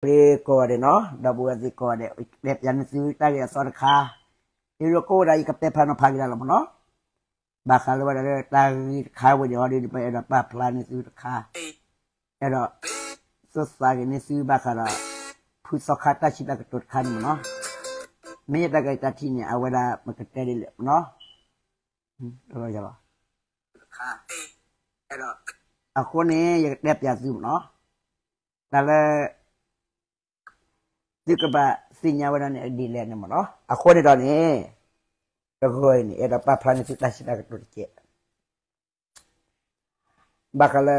ကိးဂၤဒဲးနီၤ, ဒီပုၢ်ဝဲၢ်သ့ၣ်ကိးဂၤဒဲး, တဲပျးန့ၢ်သုတၢ်ဂ့ၢ်အသီတခါ, ယဒိကအိၣ်ဝဲဒၣ် ယကပဲာ်ဖျါနီၤဖးက့ၤဒၣ်လီၤမ့ၢ်နီၤ, ဘၣ်ဃးလၢဝဲဒၣ်လၢတၢ်ဂ့ၢ်တခါဝဲန့ၣ်အီၤဒ်န့ၣ် ပအဲၣ်ဒိးပာ်ဖျါန့ၢ်သုတခါ, အဲၣ်ဒိး သိၣ်သးက့ၤန့ၢ်သုဘၣ်ဃးဒီး ဖုသီခါတၢ်စံးတၢ်ကတိၤတခါန့ၣ်မ့ၢ်နီၤ, မ့ၢ်ယတၢ်ကဲတၢ်ထံၣ်န့ၣ် အဝဲဒၣ်ပကတဲဒ်လဲၣ်မ့ၢ်နီၤ, လီၤ, အဃိန့ၣ် ယကတဲပျးသုမ့ၢ်နီၤ, တၢ်လၢ သုကဘၣ်သ့ၣ်ညါဝဲဒၣ်န့ၣ်ဒ်လဲၣ်န့ၣ်မ့ၢ်နီၤ, အဃိန့ၣ်ဒီးန့ၣ် တဂီၤအံၤန့ၣ် အဲၣ်ဒိးပာ်ဖျါန့ၢ်သုတၢ်စံးတၢ်ကတိၤတကဲး, ဘၣ်ဃးလၢ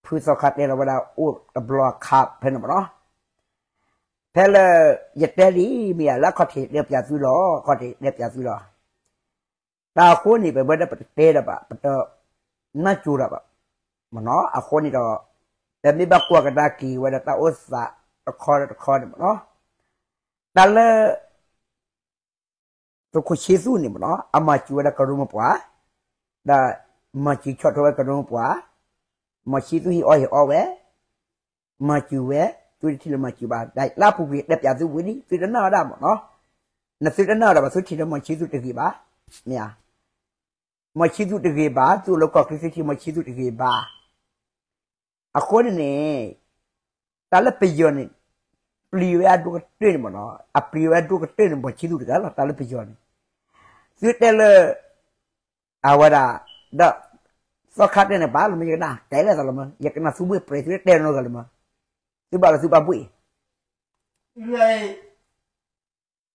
ဖုသီခါတဲလီၤဝဲဒၣ်အိၣ်တဘျီအခါဖဲန့ၣ်မ့ၢ်နီၤ, ဖဲလၢ ယတဲလံမ့ၢ်ဧါ လၢအခီၣ်ထံးတဲပျးသုလီၤ, အခီၣ်ထံးတဲပျးသုလီၤ, တၢ်အဃိန့ၣ် ပဝဲဒၣ်ပတတဲဒီးဘၣ် ပတနၢ်ကၠိဒီးဘၣ် မ့ၢ်နီၤ, အဃိန့ၣ်ဒီး ပမ့ၢ်ဘၣ်ကွၢ်ကဒါက့ၤဝဲဒၣ်တၢ်အိၣ်သးတခီတခီန့ၣ်မ့ၢ်နီၤ, တၢ်လၢ သုးခိၣ်ဆံသူၣ်န့ၣ်မ့ၢ်နီၤ အမၤစၢၤဝဲဒၣ်ကရူၢ်မိၢ်ပှၢ်, ဒီးမၤစၢၤဆီၣ်ထွဲဝဲကရူၢ်မိၢ်ပှၢ်, မၤဆံသူၣ်ဟ့ၣ်အီၣ်ဟ့ၣ်အီဝဲ, မၤစၢၤဝဲ, သုတထံၣ်လၢမၤစၢၤဘၣ်, ဒီးလၢအပူၤကွံာ်တဲပျးသုဝံၤလံ သုတနာ်ဝဲဒၣ်မ့ၢ်နီၤ, နသုတနာ်ဝဲဒၣ်ဘၣ် သုထံၣ်လၢမၤဆံသူၣ်တဂ့ၤဘၣ်, မ့ၢ်ဧါ, မၤဆံသူၣ်တဂ့ၤဘၣ်, သုအိၣ်လၢကီၢ်ချၢသုထံၣ်မၤဆံသူၣ်တဂ့ၤဘၣ် အဃိန့ၣ်န့ၣ် တၢ်လၢပယီၤန့ၣ် ပျံၤဝဲအဒိၣ်ကတၢၢ်န့ၣ်မ့ၢ်နီၤ, အပျံၤဝဲအဒိၣ်ကတၢၢ်န့ၣ် မၤဆံသူၣ်တဂ့ၤလီၤ, တၢ်လၢပယီၤန့ၣ်, သုတဲလၢ အဝဲဒၣ် ဒီး သီခါတဲန့ၣ် ဘၣ်လီၤမ့ၢ်ယကနၣ် ကဲလဲၣ်သးလီၤမ့ၢ် ယကနၣ်သူဘှ့ၣ်ပြဲၤ သုတဲနီတဂၤလီၤမ့ၢ်, သုဘၣ်လီၤသုဘၣ်ဘှ့ၣ်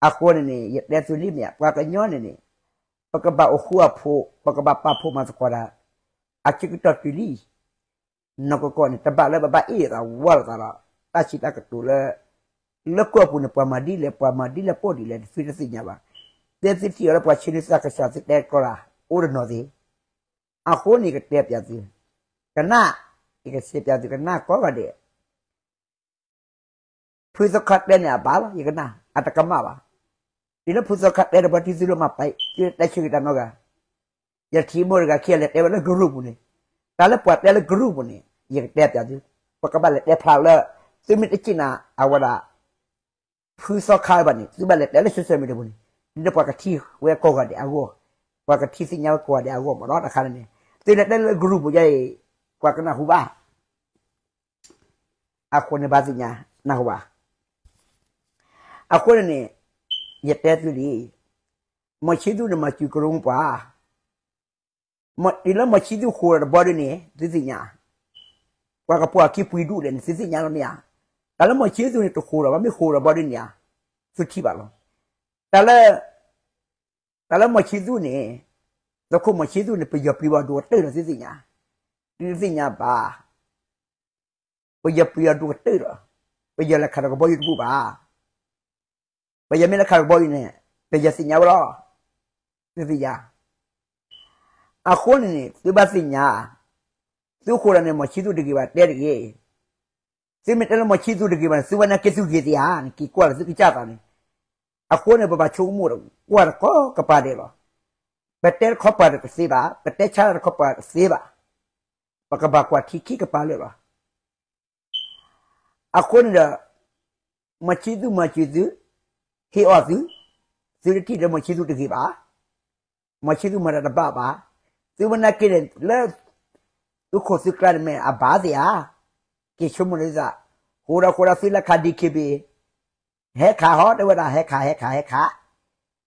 အဃိန့ၣ်န့ၣ် ယတဲသုလံမ့ၢ် ပှၤကညီန့ၣ်န့ၣ် ပကဘၣ်အိၣ်ဃူအဖိး ပကဘၣ်ပာ်ဖှိၣ်မၤသကိးတၢ် အစုကတီၢ်တုၤလံ နီၢ်ကီၢ်ကီၢ်န့ၣ် တဘၣ်လၢပဘၣ်အ့ၣ်လိာ်သးဝးလိာ်သးဒီး တၢ်စံးတၢ်ကတိၤလၢ လၢကီၢ်ပူၤန့ၣ် ပှၤမၤဒ်လဲၣ် ပှၤမၤဒ်လဲၣ်ပိာ်ဒ်လဲၣ် သုတသ့ၣ်ညါဘၣ်. တဲသုထံၣ်အီၤလၢပှၤဆ့နုၤသးကဆှီ သုတဲကီးတၢ် အိၣ်တနီၤသ့ၣ်. အဃိန့ၣ် ယကတဲပျးသု, ကနၣ်, ယကစံးပျးသု ကနၣ်ကိးဂၤဒဲး ဖုသခီတဲန့ၣ် အဘၣ်လီၤ ယကနၣ် အတကမၣ်ဘၣ်. တုၤလၢဖုသခီတဲတဘျီ တံသုလၢမၤပာ် သုတဲဆၢက့ၤတၢ်နီတဂၤ, ယထံၣ်မိၢ်တဂၤခံဂၤလဲၤတဲဝဲလၢ group ပူၤန့ၣ်, တၢ်လၢပှၤတဲလၢ group ပူၤန့ၣ် ယကတဲပျးသု, ပကဘၣ်လဲၤတဲဖျါလၢ သုမ့ၢ်တစံၣ်နၤ အဝဲဒၣ် ဖုသခီဘၣ်န့ၣ် သုဘၣ်လဲၤတဲလၢ social media ပူၤန့ၣ်, ဒ်သိးပှၤကထံၣ်ဝဲကိးဂၤဒဲးအဂီၢ်, ပှၤကထံၣ်သ့ၣ်ညါဝဲကိးဂၤဒဲးအဂီၢ်မ့ၢ်နီၤ တခါန့ၣ်န့ၣ်, သုလဲၤတဲလၢ group ပူၤယဲအံၤ ပှၤကနၢ်ဟူဘၣ် အဃိန့ၣ်ဘၣ်သ့ၣ်ညါ နၢ်ဟူဘၣ်. အဃိန့ၣ်န့ၣ် ယတဲသုလံ, မီၤဆံသူန့ၣ် မၤစၢၤကရူၢ်ပှၤ, တုၤလၢမီၤဆံသူဃိးဒီးတဘျီဒ်န့ၣ် သုသ့ၣ်ညါ, ပှၤကပှၤခံပှ့ၤဒူၣ်လဲၣ်န့ၣ် သုသ့ၣ်ညါလီၤမ့ၢ်ဧါ. တၢ်လၢမီၤဆံသူန့ၣ် တဃိးဒီး ဘၣ်မ့ၢ်ဃိးဒီးတဘျီဒ်န့ၣ်ဧါ, သုထံၣ်ဘၣ်လီၤ. တၢ်လၢ တၢ်လၢမီၤဆံသူန့ၣ်, သုးခိၣ်မီၤဆံသူန့ၣ် ပယီၤပျံၤအီၤဒိၣ်ကတၢၢ်လီၤ သုသ့ၣ်ညါ, သုသ့ၣ်ညါဘၣ်. ပယီၤပျံၤအီၤဒိၣ်ကတၢၢ်လီၤ. ပယီၤလဲၤခးဒီးကဘီယူၤတဘူၣ်ဘၣ်. ပယီၤမ့ၢ်လဲၤခးဒီးကဘီယူၤန့ၣ် ပယီၤသ့ၣ်ညါဝဲလီၤ. သုသ့ၣ်ညါ. အဃိန့ၣ်န့ၣ် သုဘၣ်သ့ၣ်ညါ, သုဃိးဒီးန့ၣ် မီၤဆံသူတဂ့ၤဘၣ် တဲတဂ့ၤ. သုမ့ၢ်တဲလၢမီၤဆံသူတဂ့ၤဘၣ်န့ၣ် သုဝဲန့ၣ်က့ၤသူၣ်ဂ့ၤသ့ဧါန့ၣ် က့ၤကွၢ်လၢသုကစၢ်သးန့ၣ်. အဃိန့ၣ် ပဘၣ်ဆိကမိၣ်ဒီး ကွၢ်တကီၢ်ကပၤဒဲးလီၤ. ပတဲတခီပၤတသ့ဘၣ်, ပတဲဆါတခီပၤတသ့ဘၣ်. ပကဘၣ်ကွၢ်ထံခံကပၤလၢာ်လီၤ. အဃိန့ၣ်ဒီး မီၤဆံသူမၤစၢၤသု, ဟ့ၣ်အီၣ်သု, သုတထံၣ်လၢမီၤဆံသူတဂ့ၤဘၣ်. မီၤဆံသူမၤတၢ်တဘၣ်ဘၣ်. သုဝဲန့ၣ်က့ၤန့ၣ်လၢ သုးခိၣ်သုးကျါန့ၣ်မ့ၢ်အဘၣ်သ့ဧါ. က့ၤဆိကမိၣ်လၢသုသး, ဃိးဒီးဃိးဒီးသုလဲၤခး DKBA ဟဲခးဟီ တဲဝဲဒၣ် ဟဲခး ဟဲခး ဟဲခး,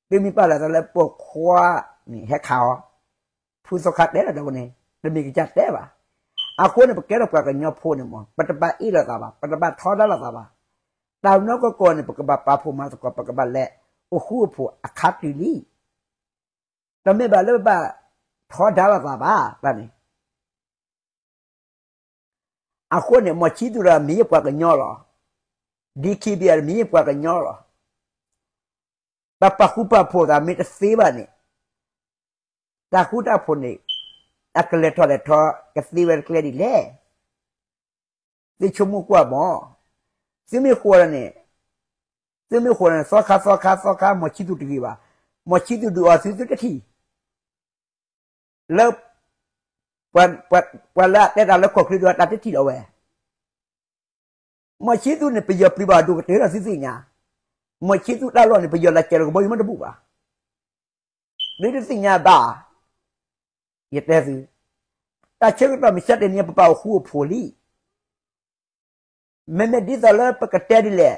သုမ့ၢ်ပာ်လီၤသးလၢပိာ်ခွါန့ၣ် ဟဲခးအီၤ, ဖုသီခါတဲလီၤဒီးဝဲန့ၣ် တမ့ၢ်ကစၢ်တဲဘၣ်. အဃိန့ၣ် ပကဲထီၣ်ပှၤကညီဖိန့ၣ်မ့ၢ် ပတဘၣ်အ့ၣ်လိာ်သးဘၣ်, ပတဘၣ်ထီဒါလိာ်သးဘၣ်. တၢ်နီၢ်ကီၢ်ကီၢ်န့ၣ် ပကဘၣ်ပာ်ဖှိၣ်မၤသကိး ပကဘၣ်လဲၤအိၣ်ဃူအိၣ်ဖိးအခါတုၤလံ. တမ့ၢ်ဘၣ်လၢပဘၣ်ထီဒါလိာ်သးဘၣ်, တၢ်န့ၣ် အဃိန့ၣ် မီၤဆံသူဒီးမ့ၢ်ယပှၤကညီလီၤ. DKBA မ့ၢ်ယပှၤကညီလီၤ. ပပာ်ဃူပာ်ဖိးသးမ့ၢ်တသ့ဘၣ်န့ၣ်, တၢ်ဃူတၢ်ဖိးန့ၣ် အကလဲၤထီၣ်လဲၤထီ ကသ့ဝဲတကျဲဒ်လဲၣ်. သုဆိကမိၣ်ကွၢ်မး, သုမ့ၢ်ဃိးဒီးန့ၣ်, သုမ့ၢ်ဃိးဒီးန့ၣ် သီခါ သီခါ သီခါ မီၤဆံသူတဂ့ၤဘၣ်, မီၤဆံသူဒုးအီၣ်သုသုတထံၣ် လၢ ပှၤလၢအတဲတၢ်လၢကီၢ်ချၢဒုးအီၣ်တၢ်တထံၣ်လီၤဝဲ. မီၤဆံသူန့ၣ် ပယီၤပျံၤဘၣ်အဒိၣ်ကတၢၢ်လီၤ သုသ့ၣ်ညါ, မီၤဆံသူတၢ်လီၢ်န့ၣ် ပယီၤလဲၤကဲၤလီၤကဘီယူၤမ့ၢ်တဘူၣ်ဘၣ်, သုတသ့ၣ်ညါဘၣ်, ယတဲသု, တၢ်ဆၢကတီၢ်မ့ၢ်ဆၢတဲာ်န့ၣ် ပပာ်အိၣ်ဃူအိၣ်ဖိးလံ မ့မ့ၢ်ဒ်သိးလၢပကတဲဒ်လဲၣ်,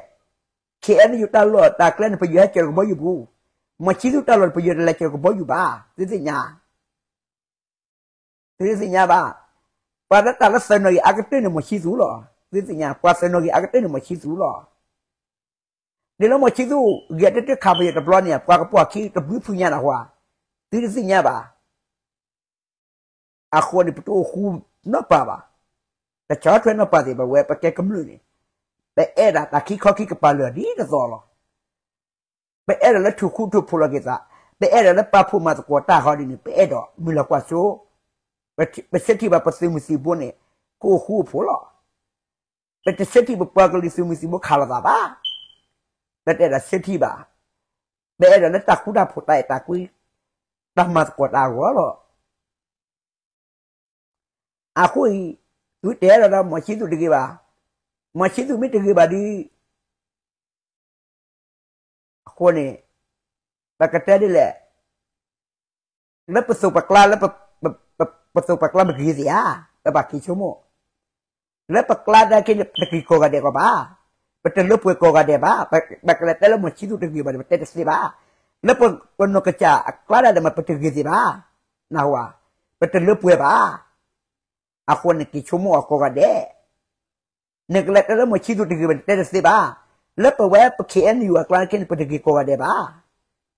ခ့ၣ်အဲၣ်ယူၣ်တၢ်လီၢ်တၢ်ကျဲန့ၣ် ပယီၤဟဲကဲၤလီၤကဘီယူၤပူၤ, မီၤဆံသူတၢ်လီၢ်န့ၣ် ပယီၤတလဲၤကဲၤလီၤကဘီယူၤဘၣ်, သုသ့ၣ်ညါ, သုသ့ၣ်ညါဘၣ်, ပှၤလၢတၢ်လၢသၢနီၣ်ဂံၢ်အါကတၢၢ်န့ၣ် မီၤဆံသူလီၤ, သုသ့ၣ်ညါ, ပှၤသၢနီၣ်ဂံၢ်အါကတၢၢ်န့ၣ် မီၤဆံသူလီၤ, ဒ်လၢမီၤဆံသူ ဂဲၤတၢ်တခါပယီၤတဘျီန့ၣ် ပှၤကပိာ်အခံတဘျုးဖုညါနၢ်ဟူဧါ, သုတသ့ၣ်ညါဘၣ် အဃိန့ၣ် ပတအိၣ်ဃူနီၢ်ပၤဘၣ်, ပဆီၣ်ထွဲနီၢ်ပၤသ့ၣ် ပဝဲပကဲကမျၢၢ်န့ၣ်, ပအဲၣ်ဒၣ်တၢ်ခံခီခံကပၤလၢာ်ဒ်သိးသိးလီၤ, ပအဲၣ်ဒိးလၢထူၣ်ဃူထူၣ်ဖိးလီၤက့ၤသး, ပအဲၣ်ဒိးလၢပာ်ဖှိၣ်မၤသကိးတၢ်ဃီဒ်န့ၣ် ပအဲၣ်ဒိးမုၢ်လၢ်ကွၢ်စိ, ပဆၢထံၣ်ဘၣ်ပသုးမုၢ်သံၣ်ဘိန့ၣ် ကအိၣ်ဃူအိၣ်ဖိးလီၤ, ပတဆၢထံၣ်ပပှၤကလုာ်သုးမုၢ်သံၣ်ဘိခးလိာ်သးဘၣ်, ပတအဲၣ်ဒိးဆၢထံၣ်ဘၣ်, ပအဲၣ်ဒိးလၢတၢ်ဃူတၢ်ဖိးတၢ်အဲၣ်တၢ်ကွံ, တၢ်မၤသကိးတၢ်အဂီၢ်လီၤ. အဃိအံၤ, သုတဲလီၤဒီးမီၤဆံသူတဂ့ၤဘၣ်, မီၤဆံသူမ့ၢ်တဂ့ၤဘၣ်ဒီး အဃိန့ၣ်, ပကတဲဒ်လဲၣ်, လၢပသိးပကျါလၢ, ပသိးပကျါမ့ၢ်ဂ့ၤသ့ၣ်ဧါ, ပဘၣ်က့ၤဆိကမိၣ်, လၢပကျါတၢ်က့န့ၣ် ပတဂ့ၤကိးဂၤဒဲးကီးဘၣ်, ပတလၢပှဲၤကိးဂၤဒဲးဘၣ်, ပကလဲၤတဲလၢမီၤဆံသူတဂ့ၤဘၣ်န့ၣ် ပတဲတသ့ဘၣ်, လၢပနီၢ်ကစၢ်အကျါဒၣ်ဒီးမ့ၢ်ပတဂ့ၤသ့ၣ်ဘၣ်, နၢ်ဟူဧါ, ပတလၢပှဲၤဘၣ်, အဃိန့ၣ်က့ၤဆိကမိၣ်အီၤကိးဂၤဒဲး နကလဲၤတဲလၢမီၤဆံသူတဂ့ၤဘၣ်န့ၣ် တဲတသ့ဘၣ်, လၢပဝဲပ ခ့ၣ်အဲၣ်ယူၣ် အကျါက့န့ၣ် ပတဂ့ၤကိးဂၤဒဲးဘၣ်,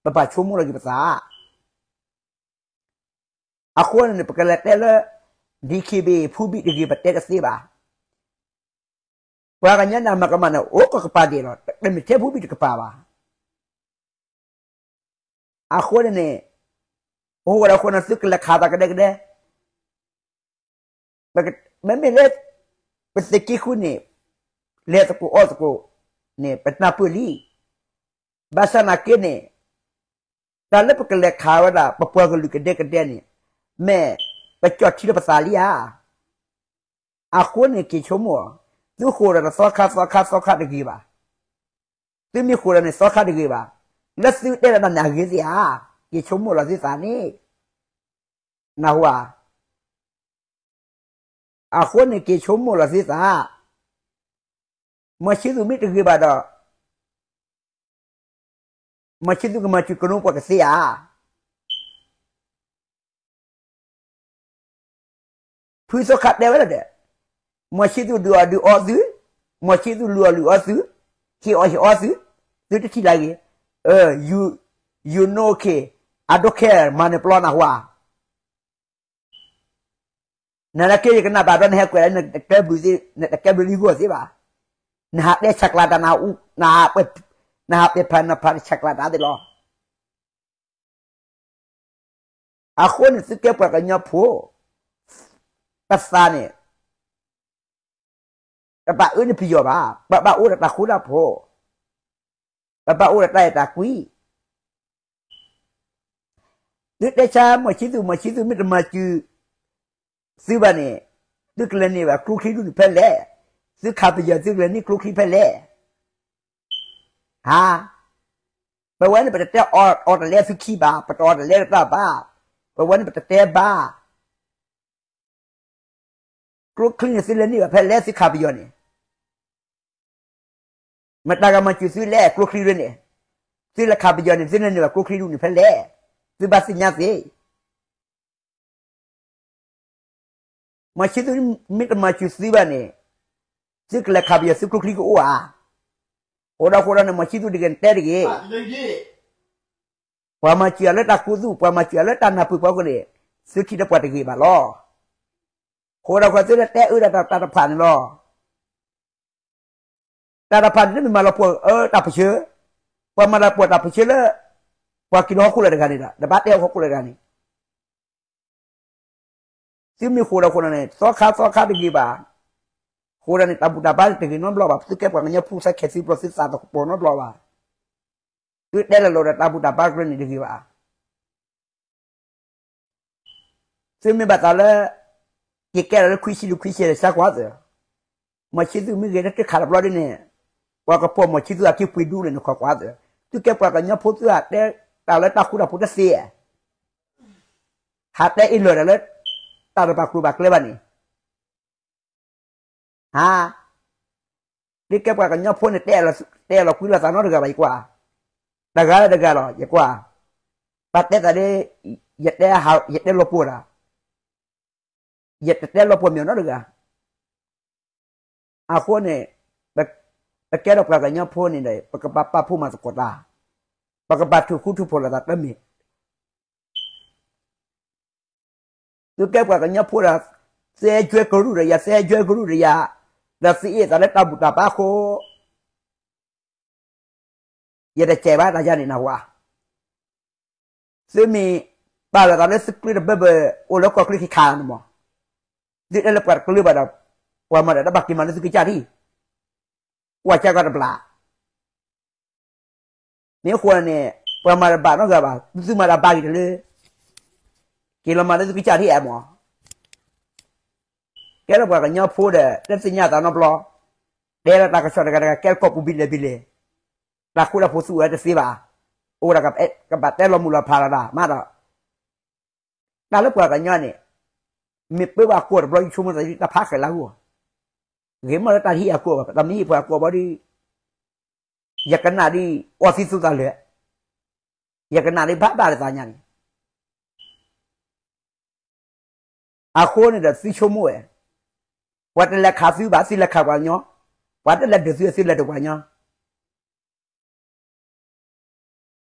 ပဘၣ်ဆိကမိၣ်လီၤက့ၤပသး, အဃိန့ၣ် ပကလဲၤတဲလၢ ဒံၣ်ခ့ၣ်ဘ့ၣ် ဖူဘံၣ်တဂ့ၤ ပတဲတသ့ဘၣ်, ပှၤကညီန့ၣ် အမၤကမၣ်န့ၣ် အိၣ်ကိးကပၤဒဲးလီၤ, တမ့ၢ်ထဲဖူဘံၣ်တကပၤဘၣ်. အဃိန့ၣ်န့ၣ်, ပဃိဒီးအဃိန့ၣ် သုကလဲၤခးသးကဒဲကဒဲ, မ့မ့ၢ်လၢ ပသုးက့ဃုန့ၣ် လဲၤသကိးအီၣ်သကိးန့ၣ် ပနၢ်ပၢၢ်လံ, ဘၣ်ဆၣ်နာ်က့န့ၣ် တၢ်လၢပကလဲၤခးဝဲဒၣ် ပပှၤကလုာ်ကဒဲကဒဲန့ၣ် မ့ၢ်ပကၠီၣ်ထံလၢပသးလံဧါ. အဃိန့ၣ်က့ၤဆိကမိၣ်, သုဃိဒီးသီခါသီခါသီခါတဂ့ၤဘၣ်, သုမ့ၢ်ဃိဒီးန့ၣ်သီခါတဂ့ၤဘၣ်, လၢသုတဲလီၤတၢ်န့ၣ်အဂ့ၤသ့ၣ်ဧါ, က့ၤဆိကမိၣ်လီၤသုသးန့ၣ်, နၢ်ဟူဧါ. အဃိန့ၣ်က့ၤဆိကမိၣ်လီၤသုသး, မီၤဆံသူမ့ၢ်တဂ့ၤဘၣ်ဒီး မီၤဆံသူကမၤစၢၤကနိပှၤကသ့ဧါ. ဖုသီခါတဲဝဲဒၣ်ဒီး, မီၤဆံသူဒုးအီၣ်ဒုးအီသု, မီၤဆံသူလုၢ်အီၣ်လုၢ်အီသု, ဟ့ၣ်အီၣ်ဟ့ၣ်အီသု, သုတထံၣ်လၢအဂ့ၤ, ယုၢ်နိၣ်ခ့ၣ်, အဒိခဲမၤနၢၤပျီနၢ်ဟူဧါ. နနာ်က့ယကနၣ်ဘၣ်ဒီး နဟဲကွဲးလၢနတကဲဘျုးလံဂီၢ်သ့ဘၣ်, နဟးတဲဆဲးကျိးတၢ်, နဟးပဲာ်ဖးနဖးဆဲးကျိးတၢ်သ့လီၤ. အဃိန့ၣ်သုကဲပှၤကညီဖိ, ပသးန့ၣ် ပဘၣ်အၢန့ၢ်ပယီၤဘၣ်, ပဘၣ်အိၣ်ဒီးတၢ်ဃူတၢ်ဖိး, ပဘၣ်အိၣ်ဒီးတၢ်အဲၣ်တၢ်ကွံ. သုတဲဆါမီၤဆံသူ, မီၤဆံသူမ့ၢ်တမၤစၢၤသုဘၣ်န့ၣ်, သုကလဲၤန့ၢ်ဘၣ်ကျိချံဒူၣ်န့ၣ်ဖဲလဲၣ်, သုခးပယီၤသုကလဲၤန့ၢ်ကျိချံဖဲလဲၣ်. ဟါ, ပဝဲန့ၣ်ပတတဲအီၤတလဲသုခံဘၣ်, ပတအီၤတလဲတၢ်ဘၣ်, ပဝဲန့ၣ်ပတတဲဘၣ်. ကျိချံန့ၣ်သုလဲၤန့ၢ်ဘၣ်ဖဲလဲၣ်သုခးပယီၤန့ၣ်, မတၤဂၤမၤစၢၤသုလဲၣ်ကျိချံန့ၣ်, သုလဲၤခးပယီၤန့ၣ် သုလဲၤန့ၢ်ဘၣ်ကျိချံဒူၣ်န့ၣ်ဖဲလဲၣ်, သုဘၣ်သ့ၣ်ညါသ့. မီၤဆံသူမ့ၢ်တမၤစၢၤသုဘၣ်န့ၣ်, သုကလဲၤခးပယီၤသုကျိချံကအိၣ်ဧါ. ဃိဒီးဃိဒီးန့ၣ် မီၤဆံသူတဂ့ၤန့ၣ်တဲတဂ့ၤ. ပှၤမၤစၢၤအီၤလၢတၢ်ခူသူၣ်, ပှၤမၤစၢၤအီၤလၢတၢ်နၢ်ပၢၢ်ပှၤကန့ၣ်, သုထံၣ်ဒီးပှၤတဂ့ၤဘၣ်လီၤ. ဃိဒီးဃိဒီးသုလၢတဲအၢဒီးတၢ်တဖၣ်န့ၣ်လီၤ. တၢ်တဖၣ်န့ၣ် တမ့ၢ်မၤလီၤပှီၢ်အတၢ်ပၢဆှၢ, ပှၤမၤလီၤပှီၢ်တၢ်ပၢဆှၢလၢ ပှၤက့ၤလီၤဟီၣ်ခိၣ်လာ်တဂၤန့ၣ်ဒီး တဘၣ်တဲဟီၣ်ခိၣ်လာ်တဂၤန့ၣ် သုမ့ၢ်ဃိဒီးဃိဒီးန့ၣ် သီခါသီခါတဂ့ၤဘၣ်. ဃိဒီးန့ၣ် တၢ်ဘူၣ်တၢ်ဘါတဂ့ၤနီတဘျီဘၣ်. သုကဲပှၤကညီဖိသၣ်ခဲသုးပျီသုသးတကပီၤနီတဘျီဘၣ်. သုတဲလၢလီၤဒီးတၢ်ဘူၣ်တၢ်ဘါတဖျၢၣ်န့ၣ်တဂ့ၤဘၣ်. သုမ့ၢ်ဘၣ်သးလၢ က့ၤကဲထီၣ်လၢခွံဆံလွံၢ်ခွံဆံဒီးဆါကွၢ်သၢ မီၤဆံသူမ့ၢ်ဂ့ၤတၢ်တခးတဘျီဒ်န့ၣ်, ပှၤကပိာ်မီၤဆံသူအခံပှ့ၤဒူၣ်န့ၣ် နခိးကွၢ်သု, သုကဲပှၤကညီဖိသုဟးတဲတၢ်လၢတၢ်ဃူတၢ်ဖိးတသ့, ဟးတဲအ့ၣ်လၢာ်တၢ်လၢ တၢ်တဘၣ်ကျိၤဘၣ်ကျဲဘၣ်န့ၣ်, ဟါ, သုကဲပှၤကညီဖိန့ၣ် တဲလီၤကွံလီၤသးနီတဂၤဘၣ် ယကွၢ်, တဂၤလၢတဂၤလီၤ ယကွၢ်, ပှၤတဲသးဒ်, ယတဲ, ယတဲလီၤပှီၢ်တၢ်, ယတတဲလီၤပှီၢ်မ့ၢ်နီတဂၤ အဃိန့ၣ်, ပကဲထီၣ်ပှၤကညီဖိန့ၣ်ဒီး ပကဘၣ်ပာ်ဖှိၣ်မၤသကိးတၢ်, ပကဘၣ်ထုးဃူထုးဖိးလိာ်သးတမ့ၢ်, သုကဲပှၤကညီဖိဒီး, သဲကွဲကရူၢ်ဒီးယၤ သဲကွဲကရူၢ်ဒီးယၤ, ဒီးသုအ့ၣ်သးလၢတၢ်ဘူၣ်တၢ်ဘါအဃိ ယတစဲးဘၣ်တၢ်ယၤန့ၣ်နဝၤ, သုမ့ၢ်ပာ်လီၤသးလၢသုကျိတဘၢဘၢ, အိၣ်လၢကီၢ်ချၢခံခါန့ၣ်မး, သုတဲလၢပှၤတကျၢဘၣ်ဒီး, ပှၤမၤဒီးတၢ်ဘၣ်က့ၤမၤလၢသုကစၢ်ထံ, ကွၢ်ကၢကီၢ်တဘျီ မ့ၢ်ဃိန့ၣ်, ပှၤမၤတဘၣ်နီတဂၤဘၣ် သုမၤတၢ်ဘၣ်ဂ့ၤတလၢ, က့ၤလီၤမၤလၢသုကစၢ်ထံအမး, ကဲထီၣ်ပှၤကညီဖိဒီး တသ့ၣ်ညါသးနီတဘျီ, တဲလီၤတၢ်ကစီၣ်တဂၤတဂၤ ကဲထီၣ်ကီၢ်ပူၤဘံၣ်လဲၣ်ဘံၣ်လဲၣ်, တၢ်ဃူတၢ်ဖိးသူဝဲတသ့ဘၣ်, အိၣ်ဒၣ်ကဘၣ်တဲလီၤမုၢ်လီၤဖးလီၤဒၣ် မးဒီး, တၢ်လၢပှၤကညီန့ၣ်, မ့ၢ်ပၢဘၣ်ကိးတဘျီ ယဆိကမိၣ်သးတၢ်ဖးဃဲၤလၢဂီၢ်, ဂ့ၤမးလၢတၢ်တဟ့ၣ်အကိးဘၣ် တၢ်မ့ၢ်ဟ့ၣ်ပှၤအကိးဘၣ်ဒီး, ယကနၣ်ဒ်အီသံးသူသးလၢာ်, ယကနၣ်ဒ်ဘၣ်ဘၣ်လၢသးညါန့ၣ်, အဃိန့ၣ်ဒီးသုဆိကမိၣ်ဝဲ, ပှၤတလဲၤခးသုဘၣ် သုလဲၤခးပှၤကညီ, ပှၤတလဲၤဒုးသု သုလဲၤဒုးပှၤကညီ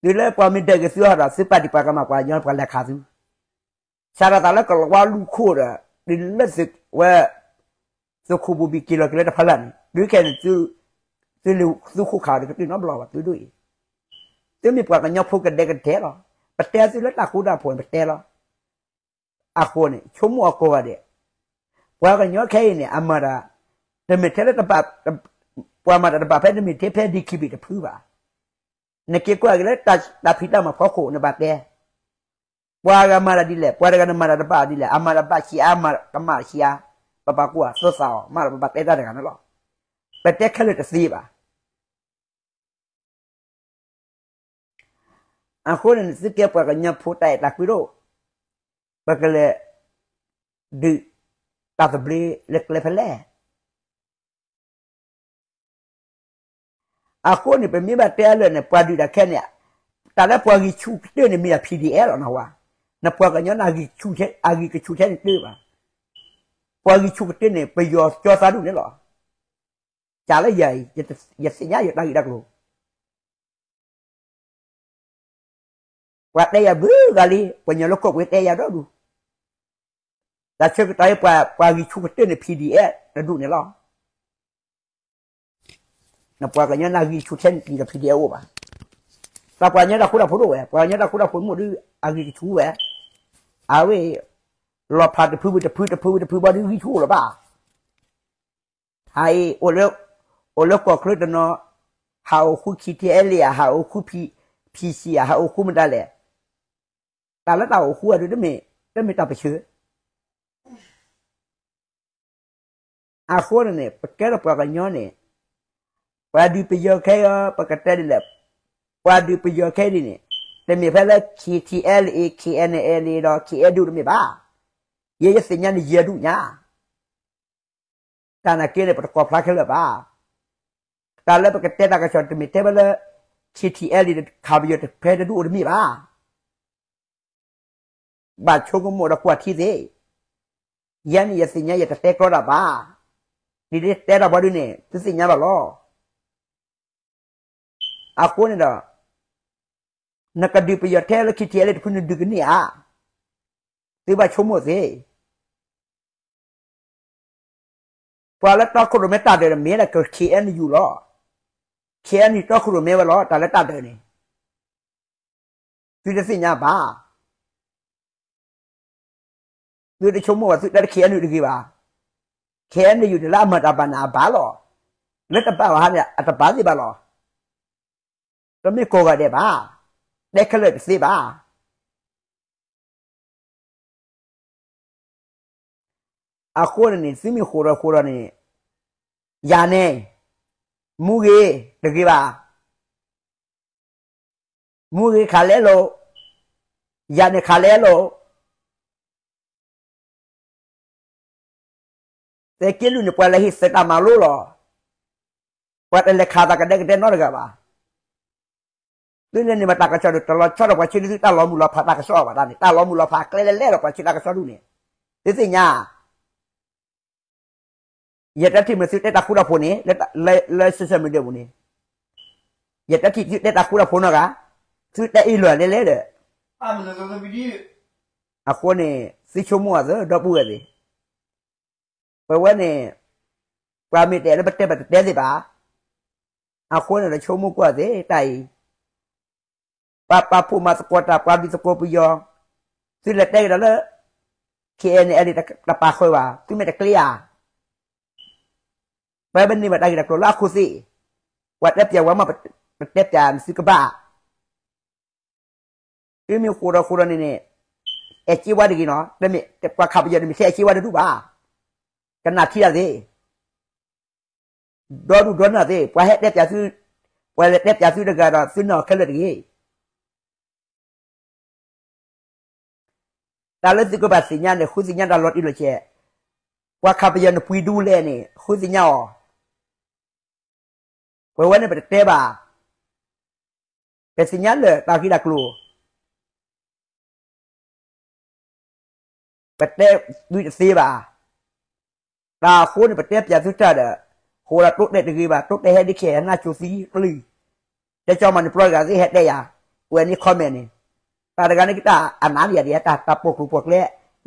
တုၤလၢပှၤမ့ၢ်ဒၢးက့ၤသုဟီဒီး သုပာ်တံၢ်ပှၤကမၣ်ပှၤကညီ ပှၤလဲၤခးသု, စးထီၣ်သးလၢကလၤဝါလူၢ်ခိၣ်ဒီး, တုၤလၢသုဝဲ, သုခိၣ်ဘူၣ်ဘံၣ်က့ၤလီၤက့ၤလၢတဖီလာ်န့ၣ် ဒုးခဲန့ၣ်, သုခိၣ်ခးဒီးကတုၤနီတဘျီဘၣ် သုဒိၣ်အံၤ, သုမ့ၢ်ပှၤကညီဖိကဒဲကဒဲလီၤ, ပတဲသုလၢတၢ်ဃူတၢ်ဖိးန့ၣ် ပတဲလီၤ အဃိန့ၣ် ဆိကမိၣ်အကိးဂၤဒဲး, ပှၤကညီခဲအံၤန့ၣ် အမၤတၢ်, တမ့ၢ်ထဲလၢတဘၣ်, ပှၤမၤတၢ်တဘၣ်ဖဲတမ့ၢ်ထဲဖဲ DKBA တဖုဘၣ်, နက့ၤကွၢ်က့ၤလၢတၢ်ဖံးတၢ်မၤဖီခိၣ်နဘၣ်တဲ, ပှၤဂၤမၤတၢ်ဒ်လဲၣ် ပှၤတဂၤန့ၣ်မၤတၢ်တဘၣ်ဒ်လဲၣ် အမၤတၢ်ဘၣ်ဆံးအါ ကမၣ်ဆံးအါ, ပပာ်ကွၢ်သိသးအီၤ မးဒီးပဘၣ်တဲတၢ်တဂၤန့ၣ်လီၤ, ပတဲခဲလၢာ်တသ့ဘၣ် အဃိန့ၣ် သုကဲပှၤကညီဖိတၢ်အဲၣ်တၢ်ကွံဒိၣ်, ပကလဲၤဒုးတၢ်သဘျ့လၢကျဲဖဲလဲၣ်. အဃိန့ၣ် ပမ့ၢ်ဘၣ်တဲအလၢာ်န့ၣ် ပှၤဒုးတၢ်ခဲန့ၣ်, တၢ်လၢပှၤဂံၢ်ဆူၣ်ကတၢၢ်န့ၣ်မ့ၢ်ဒၣ် PDF လီၤနဝၤ, နပှၤကညီန့ၣ် အဂံၢ်ကဆူၣ်ထဲန့ၣ်တၢ်ဘၣ်, ပှၤဂံၢ်ဆူၣ်ကတၢၢ်န့ၣ် ပယီၤကၠီသးဒူၣ်န့ၣ်လီၤ. ကလၢယၤအံၤ ယသ့ၣ်ညါယတၢ်ဂ့ၢ်တၢ်ကျိၤ, ပှၤတဲယၤဘျုးဂၤလံ ပှၤကညီလၢကီၢ်ပူၤတဲယၤဒီဒူၣ်, တၢ်ဆၢကတီၢ်အံၤ ပှၤဂံၢ်ဆူၣ်ကတၢၢ်န့ၣ် PDF တဒူၣ်န့ၣ်လီၤ. နပှၤကညီန့ၣ် အဂံၢ်ဆူၣ်ထဲန့ၣ် PDF အိၣ်ဘၣ်, တၢ်ပှၤကညီတၢ်ဃူတၢ်ဖိးဒိၣ်ဝဲ ပှၤကညီတၢ်ဃူတၢ်ဖိးမ့ၢ်ဒုး အဂံၢ်ကဆူၣ်ဝဲ, အဝဲ လီၤဖးတဖုဝံၤတဖု တဖုဝံၤတဖုဘၣ်ဒုးဂံၢ်ဆူၣ်အိၣ်လၢၤဘၣ် ဟးအံၤ အိၣ်လၢကီၢ်ချၢတနီၤ, ဟးအိၣ်ဃု KTLA ဧါ, ဟးအိၣ်ဃု PC ဧါ, ဟးအိၣ်ဃုမတၤလဲၣ်, တၢ်လၢတၢ်အိၣ်ဃုအဒုး တမ့ၢ်တၢ်ပၢဆှၢ အဃိန့ၣ်န့ၣ် ပကဲထီၣ်ပှၤကညီန့ၣ်, ပှၤဒုးပယီၤခဲအံၤ ပကတဲဒ်လဲၣ်, ပှၤဒုးပယီၤခဲအံၤဒ်န့ၣ်, တမ့ၢ်ဖဲလၢ KTLA KNLA ဒီး KNU တမ့ၢ်ဘၣ်, ယဲယသ့ၣ်ညါန့ၣ်ယဲဒူၣ်ညါ တၢ်နာ်က့န့ၣ် ပတကိးဖျါခဲလၢာ်ဘၣ်. တၢ်လၢပကတဲတၢ်ကစီၣ်တမ့ၢ်တဲဝဲလၢ KTLA ခးပယီၤတဖဲတဒူၣ်အိၣ်တမ့ၢ်ဘၣ်. ဘၣ်ဆိကမိၣ်ဒီးကွၢ်ထံသ့, ယဲန့ၣ်ယသ့ၣ်ညါယတတဲကျီဒၣ်ဘၣ်. ဒ်တဲတၢ်ဘီဒုန့ၣ် သုသ့ၣ်ညါဘၣ်လီၤ. အဃိန့ၣ်ဒီး နကဒုးပယီၤထဲလၢ KTLA တဖုနဒုးကန့ၢ်ဧါ. သုဘၣ်ဆိကမိၣ်သ့ ပှၤလၢတီခိၣ်ရိၣ်မဲတၢ်ဒၢးန့ၣ် မ့ၢ်ဒၣ်က KNU လီၤ. KNU တီခိၣ်ရိၣ်မဲဝဲလီၤ တၢ်လၢတၢ်ဒၢးန့ၣ် သုတသ့ၣ်ညါဘၣ်. သုတဆိကမိၣ်ဘၣ် သုတဲလၢ KNU တဂ့ၤဘၣ်. KNU န့ၣ်လၢအမၤတၢ်ဘၣ်န့ၣ်အဘၣ်လီၤ. လၢတဘၣ်ဘၣ်ဟါန့ၣ် အတဘၣ်သ့ၣ်ဘၣ်လီၤ. တမ့ၢ်ကိးဂၤဒဲးဘၣ်. တဲခဲလၢာ်တသ့ဘၣ်. အဃိန့ၣ်န့ၣ် သုမ့ၢ်ဃိးဒီးဃိးဒီးန့ၣ်, ယၤန့ၣ် မူဂ့ၤတဂ့ၤဘၣ်. မူဂ့ၤခးလဲလိာ်, ယၤန့ၣ်ခးလဲလိာ်. သုးက့လွံၢ်န့ၣ် ပှၤလဲၤဟ့ၣ်သုးတၢ်မၤလိလီၤ. ပှၤတလဲၤခးသးကဒဲကဒဲနီတဂၤဘၣ်. သုလဲၤန့ၣ်မ့ၢ်တၢ်ကစီၣ်ဒုး တလီၤဆီဒီးပှၤဆံးဒုးသုတၢ်လီၤမုၢ်လီၤဖးတၢ်ကစီၣ်ဘၣ်တၢ်န့ၣ် တၢ်လီၤမုၢ်လီၤဖးကျဲလဲၤလဲၣ်ဒီးပှၤဆံးတၢ်ကစီၣ်ဒုးန့ၣ် သုသ့ၣ်ညါ ယတထံၣ်မ့ၢ်သုတဲတၢ်ဃူတၢ်ဖိးန့ၣ် လၢ social media ပူၤန့ၣ် ယတထံၣ်သုတဲတၢ်ဃူတၢ်ဖိးနီတဂၤ, သုတဲအ့ၣ်လၢာ်လဲၤလဲၤဒီး အဃိန့ၣ် သုဆိကမိၣ်အသးဒီပုၢ်ဝဲၢ်သ့ၣ်, ပဝဲန့ၣ် ပှၤမ့ၢ်တဲလၢပတဲပတတဲသ့ၣ်ဘၣ်. အဃိန့ၣ်ဒီးဆိကမိၣ်ကွၢ်သ့ၣ်တၢ်အံၤ ပှၤပာ်ဖှိၣ်မၤသကိးတၢ် ပှၤဘျုးသကိးပယီၤ, သုလဲၤတဲကဒီးလၢ KNLA တပာ်ဃုာ်ဘၣ် သုမ့ၢ်တကျ့ဧါ. ပဝဲပန့ၢ်ဘၣ်တၢ်ဂ့ၢ်တၢ်ကျိၤလၢအခိၣ်သ့ၣ်, ပှၤတဲပၠးဝဲမ့ၢ်ပတဲပၠးန့ၣ်သုကဘၣ် သုမ့ၢ်ဃိးဒီးဃိးဒီးန့ၣ်န့ၣ် အဲၣ်က့ဝါတဂ့ၤနီၤ, ပှၤခးပယီၤန့ၣ်မ့ၢ်ထဲအဲၣ်က့ဝါတဒူၣ်ဘၣ်, ကနၣ်ထံတၢ်သ့ၣ် ဒီဒူၣ်ဒီနၢ်သ့ၣ် ပှၤဟဲတဲပၠးသု, ပှၤလဲၤတဲပၠးသုတဂၤဒီး သုနၢ်အီၤခဲလၢာ်တဂ့ၤ. တၢ်လၢသုကဘၣ်သ့ၣ်ညါန့ၣ် ဃုသ့ၣ်ညါတၢ်လီၤတံၢ်လီၤဆဲး, ပှၤခးပယီၤန့ၣ်ပှံၤဒူလဲၣ်န့ၣ် ဃုသ့ၣ်ညါအီၤ, ပဝဲန့ၣ်ပတတဲဘၣ်, ပသ့ၣ်ညါလၢာ်တၢ်ဂ့ၢ်တၢ်ကျိၤ ပတဲသုတသ့ဘၣ်. တၢ်အဃိန့ၣ် ပတဲပၠးသုတၢ်ဒီး ဃိးဒီးတိတဲာ်တဂ့ၤဘၣ်, တိတဲာ်ဟဲဒ်ခဲအံၤ နၢ်ကၠိသံကလုၢ်, တဲကၠီမၤန့ၣ်ပျီတဂၤသ့ၣ်ဟဲတဲယၤ, ကွဲးန့ၢ် comment န့ၣ်, တၢ်တဂၤန့ၣ်ကတၢ်အနးဒံးယၤဒံး တၢ်တၢ်ပိာ်ကျိၤပိာ်ကျဲ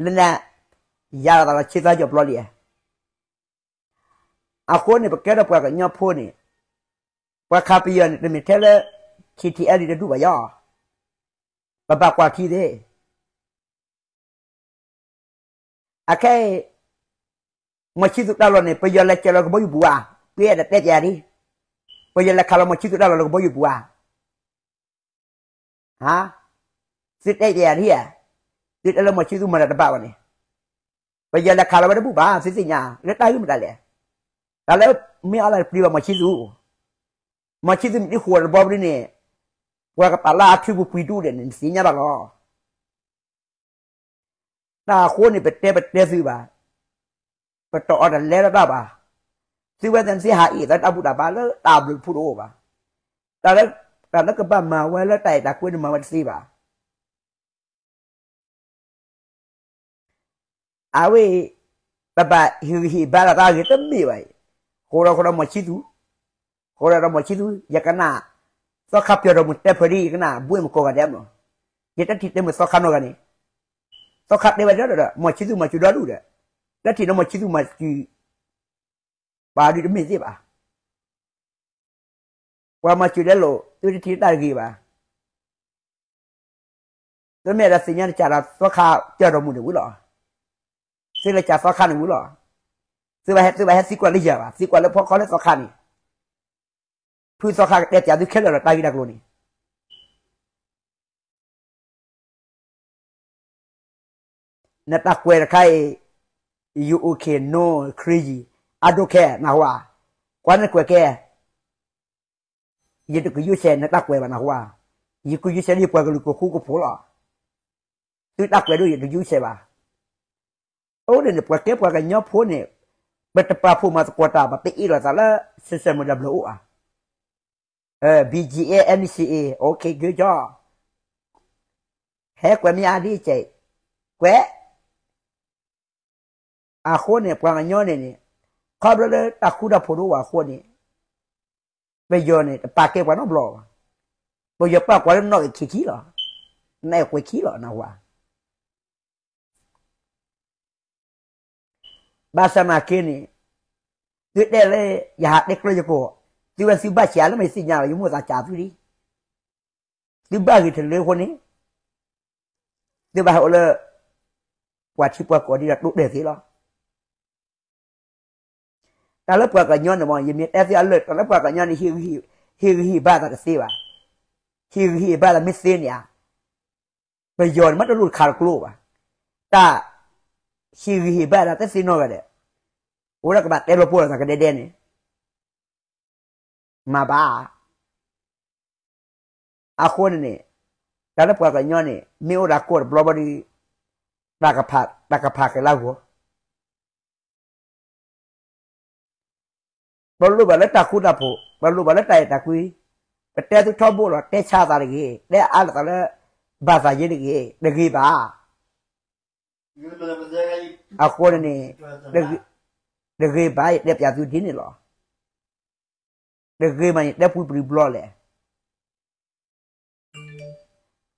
လၢန ယၤလီၤသးလီၤဆံသၢယီၤဘျီလံ. အဃိန့ၣ် ပကဲထီၣ်ပှၤကညီဖိန့ၣ်, ပှၤခးပယီၤန့ၣ် တမ့ၢ်ထဲလၢ KTLA တဒူၣ်ဘၣ်ယီၤ, ပဘၣ်ကွၢ်ထံသ့ၣ် အခဲအံၤ မီၤဆံသူးတၢ်လီၢ်န့ၣ် ပယီၤလဲၤစၢၤလီၤကဘီယူၤပူၤဧါ, ပအဲၣ်ဒိးတဲပၠးဒ်, ပယီၤလဲၤခးလီၤမီၤဆံသူးတၢ်လီၢ်လၢကဘီယူၤပူၤဧါ, ဟါ, သုတဲပၠးဒ်ဧါ, သုတဲလၢမီၤဆံသူးမၤတၢ်တဘၣ်ဘၣ်န့ၣ်, ပယီၤလဲၤခးလီၤဝဲတဘူၣ်ဘၣ် သုသ့ၣ်ညါ လၢတၢ်ဂ့ၢ်မတၤလဲၣ်, တၢ်လၢမ့ၢ်အီၤလၢတပျံၤဘၣ်မီၤဆံသူး, မီၤဆံသူးမ့ၢ်တဃိးတဘီပဒ်န့ၣ်, ပှၤကပာ်လၢအထူပူၤပှံၤဒူၣ်ဒဲးန့ၣ် နသ့ၣ်ညါဘၣ်လီၤ. တၢ်အဃိန့ၣ် ပတဲပတဲသုဘၣ်, ပတအီၣ်တလဲလၢတၢ်ဘၣ်, သုဝဲသ့ၣ်န့ၣ်သုဟးအ့ၣ်သးတၢ်ဘူၣ်တၢ်ဘါလၢတၢ်ဘျုးတဖုတအိၣ်ဘၣ်, တၢ်လၢ, တၢ်လၢကဘၣ်မၤဝဲလၢတၢ်အဲၣ်တၢ်ကွံန့ၣ်မၤဝဲတသ့ဘၣ်. အဝဲအံၤ, ပဘၣ်ဟ့ၣ်ဂံၢ်ဟ့ၣ်ဘါလီၤတၢ်ဂ့ၤတမ့ၢ်ဘၣ်အံၤ, ဃိးဒီးဃိးဒီးမီၤဆံသူး, ဃိးဒီးဒီးမီၤဆံသူး ယကနၣ်, သီခါပၠီၤဒီးမုၢ်တဲဖၢဒ် ယကနၣ်ဘှ့ၣ်မုၢ်ကိးဂၤဒဲးမး, ယတထံၣ်တဲမုၢ်သီခါနီတဂၤန့ၣ်, သီခါတဲဝဲဒၣ်ဒီး မီၤဆံသူးမၤစၢၤဒီဒူၣ်ဒီး, တထံၣ်ဒီးမီၤဆံသူးမၤစၢၤ ပှၤဒုးတမ့ၢ်သ့ဘၣ်. ပှၤမၤစၢၤလဲလိာ် သုတထံၣ်တၢ်တဂ့ၤဘၣ်. သုမ့ၢ်အဲၣ်ဒိးသ့ၣ်ညါတစၢ်ဒီးသီခါပၠီၤဒီးမုၢ်န့ၣ်ဝံၤလီၤ. သုလဲၤစၢ်သီခါန့ၣ်ဝံၤလီၤ. သုဘၣ်ဟဲ သုဘၣ်ဟဲသံကွၢ်လၢယၤဘၣ်, သံကွၢ်လၢဖီခီလၢသီခါန့ၣ်, ဖုသီခါကတဲပၠးသုခဲလၢာ်လီၤတၢ်ဂ့ၢ်တၢ်ကျိၤန့ၣ် နတၢ်ကွဲးတခါအံၤ, you okay, no, crazy, I don't care, နၢ်ဟူဧါ, ကွၢ်နကွဲးကဲ, ယတကယူၤဆဲးနတၢ်ကွဲးဘၣ်နၢ်ဟူဧါ, ယကယူၤဆဲးလၢယပှၤကလုာ်ကဃူကဖိးလီၤ. သုတၢ်ကွဲးဒိၣ်ယတယူၤဆဲးဘၣ်. အဃိန့ၣ်န့ၣ် ပှၤကဲပှၤကညီဖိန့ၣ်, ပတပာ်ဖှိၣ်မၤသကိးတၢ်ဘၣ်, ပအ့ၣ်လိာ်သးလၢ social media ဘျီအိၣ်ဧါ. BGF NCA, okay, good job. ဟဲကွဲးမ့ၢ်အါဒ်ကဲး, ကွဲး အဃိန့ၣ် ပှၤကညီန့ၣ်န့ၣ်, ခီဖျိလၢတၢ်ဃူတၢ်ဖိးတအိၣ်ဘၣ်အဃိန့ၣ်, ပယီၤန့ၣ် တပာ်ကဲပှၤနီတဘျီဘၣ်. ပယီၤပာ်ကွၢ်လၢနီၣ်ဂံၢ်ခံခံလီၤ, နအဲၣ်ကွဲးခံလီၤ နၢ်ဟူဧါ. ဘၣ်ဆၣ်နာ်က့န့ၣ်, သုတဲလၢ ယဟးတဲကျၢၤယကိာ်, သုဝဲသုဘၣ်စးလၢမ့ၢ်သ့ၣ်ညါလီၤ ယမိၣ်သးစးသုလံ. သုဘၣ်ဂ့ၤတလၢအဃိန့ၣ်, သုဘၣ်ဟဲအိၣ်လၢ ပှၤထံပှၤကီၢ်ဒ်ဒီးတိတဲာ်သ့လီၤ. တၢ်လၢပှၤကညီန့ၣ်မ့ၢ် ယမ့ၢ်တဲသုအလၢာ် တၢ်လၢပှၤကညီန့ၣ် ဟ့ၣ်ဂံၢ်ဟ့ၣ်ဘါသးတသ့ဘၣ်. ဟ့ၣ်ဂံၢ်ဟ့ၣ်ဘါသးမ့ၢ်သ့န့ၣ်ဧါ, ပယီၤန့ၣ်မ့ၢ်တလိၣ်တခါတကျိဘၣ်. တၢ်ဟ့ၣ်ဂံၢ်ဟ့ၣ်ဘါသးတသ့နီတဂၤဒီး, အိၣ်ဒၣ်ကဘၣ်တဲလီၤပှီၢ်လိာ်သးကဒဲဒဲန့ၣ်, မၤဘၣ်. အဃိန့ၣ်န့ၣ် တၢ်လၢပှၤကညီန့ၣ် မ့ၢ်အိၣ်ဒီးကီၢ်တဘျီဘၣ်ဒီး တၢ်ကဖးဃဲၤလၢအဂီၢ်, ပလိၣ်ဘၣ်လၢတၢ်ဃူတၢ်ဖိး, ပလိၣ်ဘၣ်လၢတၢ်အဲၣ်တၢ်ကွံ, ပတဲသုထီဘိလီၤ, တဲဆါသးတဂ့ၤ, တဲအါလိာ်သးလၢ ဘၣ်သးယ့တဂ့ၤ, တဂ့ၤဘၣ်. အဃိန့ၣ်န့ၣ် တဂ့ၤဘၣ်, ယတဲပျးသုဒ်န့ၣ်လီၤ. တဂ့ၤမးန့ၣ် တဲပူၤပူၤဘျီလဲၣ်.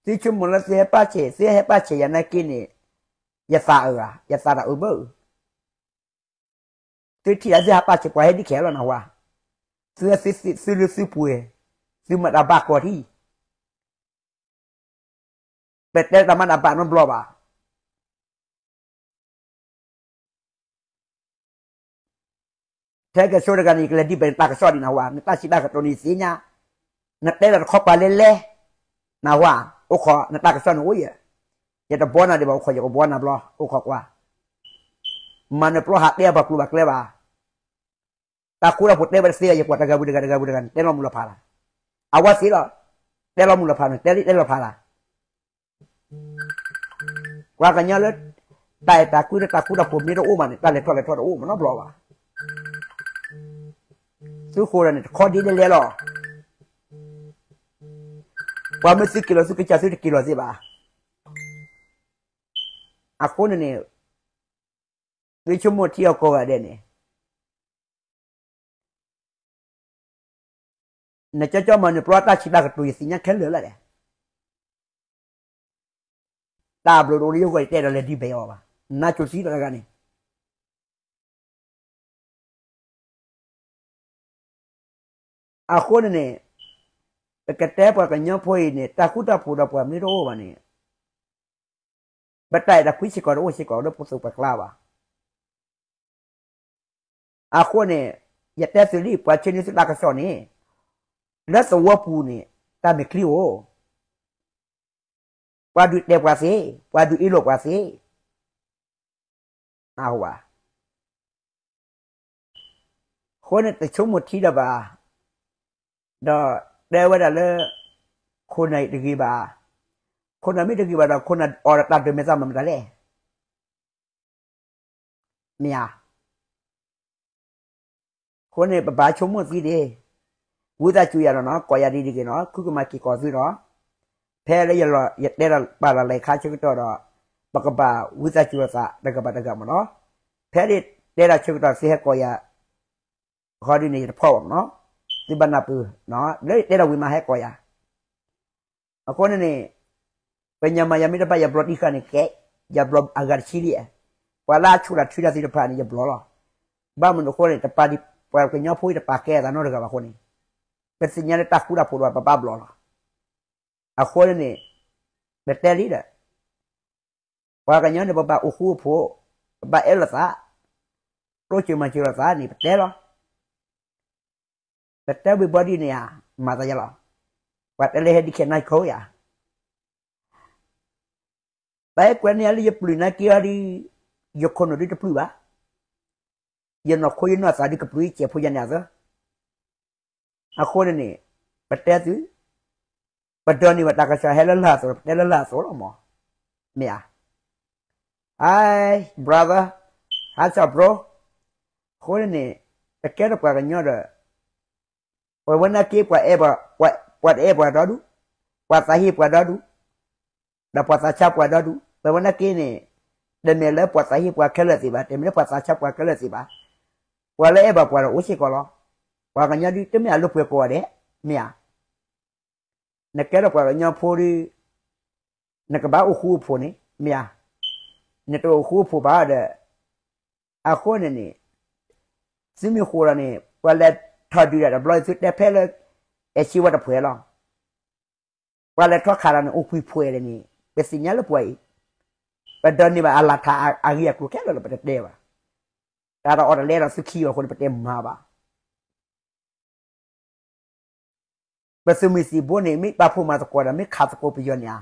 သုဆိကမိၣ်လၢသုဟဲပၣ်ဆဲး, သုဟဲပၣ်ဆဲးယၤနာ်က့န့ၣ် ယသးအုးဧါ, ယသးတၢ်အုးဘၣ်. သုထံၣ်လၢသုဟဲပၣ်ဆဲး ပှၤဟဲဒ်ခဲလီၤနၢ်ဟူဧါ. သုသုသုလၢသုပှဲၤ, သုမၤတၢ်ဘၣ်ကီးထံ ပတဲတၢ်မၤတၢ်ဘၣ်နီတဘျီဘၣ်. ထဲကဆိတဂၤန့ၣ် ယကလဲၤဒ်ဘဲးနတၢ်ကစီၣ်ဒံးနၢ်ဟူဧါ, နတၢ်စံးတၢ်ကတိၤန့ၣ်ယသ့ၣ်ညါ, နတဲလီၤတခီပၤလဲၣ်လဲၣ်, နၢ်ဟူဧါ, အိၣ်ခိး နတၢ်ကစီၣ်န့ၣ်အိၣ်ယဲ, ယတဘှီနၤဒံးဘၣ်, အိၣ်ခိး ယကဘှီနၤဘျီ, အိၣ်ခိးကွၢ်, မၤနၢၤပျီဟးတဲအပှၤကျိၤဘၣ်ကျဲဘၣ်. တၢ်ဃူတၢ်ဖိးတဲဝဲတသ့လီၤ, ယကွၢ်တဂၤဝံၤတဂၤ တဂၤဝံၤတဂၤန့ၣ် တဲလီၤမုၢ်လီၤဖးလၢ်, အဝဲသ့လီၤ, တဲလီၤမုၢ်လီၤဖးန့ၣ် တဲလီၤဖးလၢ်. ပှၤကညီလၢ တၢ်အဲၣ်တၢ်ကွံလၢတၢ်ဃူတၢ်ဖိးမ့ၢ်တအိၣ်ဘၣ်န့ၣ် တၢ်လဲၤထီၣ်လဲၤထီတအိၣ်မးနီတဘျီဘၣ်. သုဃိဒီးန့ၣ် တခီဒ်လဲၣ်လဲၣ်လီၤ. ပှၤမ့ၢ်သုက့ၤလီၤသုကစၢ် သုတက့ၤလီၤသ့ဘၣ်. အဃိန့ၣ်န့ၣ် သုဆိကမိၣ်ထံအီၤကိးဂၤဒဲးန့ၣ် နကၠီကၠီမၤနၢၤပျီတၢ်စံးတၢ်ကတိၤ ယသ့ၣ်ညါခဲလၢာ်လီၤဒီး တၢ်ဘျုးတအိၣ်လၢယဂီၢ် ယတဲဒီးလဲၤဒ်ဘဲအီၤဘၣ်. နါစိၤသံဒီးတဂၤန့ၣ် အဃိန့ၣ်န့ၣ် ပကတဲပှၤကညီဖိအံၤန့ၣ် တၢ်ဃူတၢ်ဖိးဒီးပှၤမ့ၢ်တအိၣ်ဘၣ်န့ၣ် ပတၢ်အဲၣ်တၢ်ကွံစ့ၢ်ကီးတအိၣ်စ့ၢ်ကီးလၢပသိးပှၤကျါဘၣ်. အဃိန့ၣ် ယတဲသုလံ ပှၤဆှၢန့ၢ်သုတၢ်ကစီၣ်န့ၣ် လၢသဝီပူၤန့ၣ် တၢ်မဲာ်ချံအိၣ်, ပှၤဒုးတဲပှၤသ့, ပှၤဒုးအ့ၣ်လိာ်ပှၤသ့, အဝဲ အဃိန့ၣ်တဆိကမိၣ်ထံဒီးဘၣ်, ဒီးတဲဝဲဒၣ်လၢ ခိၣ်နၢ်အံၤတဂ့ၤဘၣ်, ခိၣ်နၢ်မ့ၢ်တဂ့ၤဘၣ်ဒီး ခိၣ်နၢ်အီၤဒီးတၢ်ဒုးမဲာ်သၣ်မၤမတၤလဲၣ်. မ့ၢ်ဧါ. အဃိန့ၣ် ပဘၣ်ဆိကမိၣ်သံဒၣ်, ဝံသးစူၤယၤဒီးနီၤ ကိးယၤဒ်တဂ့ၤနီၤ ခုကမၤက့ၤကိးသုဒီး, ဖဲလၢယလီၤ ယတဲလီၤပာ်လီၤလဲၤခါဆၢကတီၢ်ဒီး, ပကဘၣ်ဝံသးစူၤလိာ်သးတဂၤဘၣ်တဂၤမ့ၢ်နီၤ. ဖဲဒၣ်တဲဒၣ်ဆၢကတီၢ်သုဟဲကိးယၤ ဃီဒ်န့ၣ် ယတဖီၣ်ဘၣ်မ့ၢ်နီၤ, သုဘၣ်နၢ်ပၢၢ်, လၢယတဲဒၣ်ဝံၤမးဟဲကိးယၤ. အဃိန့ၣ်န့ၣ် ပညါမၤယၤမ့ၢ်တဘၣ်ယၤဘျီတံၢ်ဃာ်န့ၣ်ကဲ, ယၤဘျီအဂၤတဆံလံ, ပှၤလၢအဆူၣ်တၢ်ထုးတၢ်သ့ၣ်တဖၣ်န့ၣ် ယဘျီလီၤ. ဘၣ်မနုၤအဃိန့ၣ် တပာ်ဒံး ပှၤကညီဖိအံၤတပာ်ကဲအသးနီတဂၤဘၣ်အဃိန့ၣ်, ပသ့ၣ်ညါလၢတၢ်ဃူတၢ်ဖိးဒီးပဘၣ်ဘျီလီၤ. အဃိန့ၣ်န့ၣ် ပတဲလံဒီး ပှၤကညီန့ၣ် ပဘၣ်အိၣ်ဃူအိၣ်ဖိး, ပဘၣ်အဲၣ်လိာ်သး, ကျိၣ်စၢၤမၤစၢၤလိာ်သးန့ၣ် ပတဲလီၤ. ပတဲဝံၤဘီဒ်န့ၣ်ဧါ, မၤသးယလီၤ. ပှၤတဲလၢဟဲဒ်ခဲနၢ်ခိယၤ, ပအဲၣ်ကွဲန့ၢ်ယၤလၢယပျုၢ်နာ်က့အီၤဒ်, ယခိၣ်နူာ်ဒ်တပျုၢ်ဘၣ်, ယနီၢ်ခိယနီၢ်သးဒ်ကပျုၢ်ယစဲးဖိယၤန့ၣ်အသိး. အဃိန့ၣ်န့ၣ် ပတဲသု, ပဒိးန့ၢ်ဘၣ်တၢ်ကစီၣ်ဟဲလၢလၢအသိး ပတဲလၢလၢအသိးလီၤမး, မ့ၢ်ဧါ. Hi brother, how's up bro? အဃိန့ၣ်န့ၣ် ပကဲထီၣ်ပှၤကညီဒီး ပဝဲနာ်က့ ပှၤအဲၣ်ပှၤ, ပှၤတအဲၣ်ပှၤဒီဒူၣ်, ပှၤသးဟ့ပှၤဒီဒူၣ်, ဒီးပှၤသးဆါပှၤဒီဒူၣ်, ပဝဲနာ်က့န့ၣ် တမ့ၢ်လၢပှၤသးဟ့ပှၤခဲလၢာ်သ့ၣ်ဘၣ်, တမ့ၢ်လၢပှၤသးဆါပှၤခဲလၢာ်သ့ၣ်ဘၣ်, ပှၤလၢအဲၣ်ဘၣ်ပှၤဒီးအိၣ်စ့ၢ်ကီးလီၤ. ပှၤကညီဒ်တမ့ၢ်အလၢပှဲၤကိးဂၤဒဲး, မ့ၢ်ဧါ. နကဲထီၣ်ပှၤကညီဖိဒီး နကဘၣ်အိၣ်ဃူအိၣ်ဖိးန့ၣ် မ့ၢ်ဧါ. နတအိၣ်ဃူအိၣ်ဖိးဘၣ်ဒီး အဃိန့ၣ်န့ၣ် သုမ့ၢ်ဃိးဒီးန့ၣ် ပှၤလဲၤထီၣ်ဒုးတၢ်တဘျီ သုတဲဖဲလၢ အဲၣ်စ့ဝဲတဖှဲးလီၤ. ပှၤလဲၤထီၣ်ခးဒီးန့ၣ် အိၣ်ကွံာ်ဖှဲးဒီးန့ၣ် ပသ့ၣ်ညါလၢပှၤအံၤ ပဒိးန့ၢ်ဘၣ်အလၢထးအဂ့ၢ်အကျိၤခဲလၢာ်လီၤ ပတတဲဘၣ်. တၢ်တအီၣ်တလဲဒီးသုခံအီၤအဃိန့ၣ် ပတဲမၤဘၣ်. ပသုးမုၢ်သံၣ်ဘိန့ၣ် မ့ၢ်ပာ်ဖှိၣ်မၤသကိးဒီး မ့ၢ်ခးသကိးပယီၤန့ၣ်ဧါ,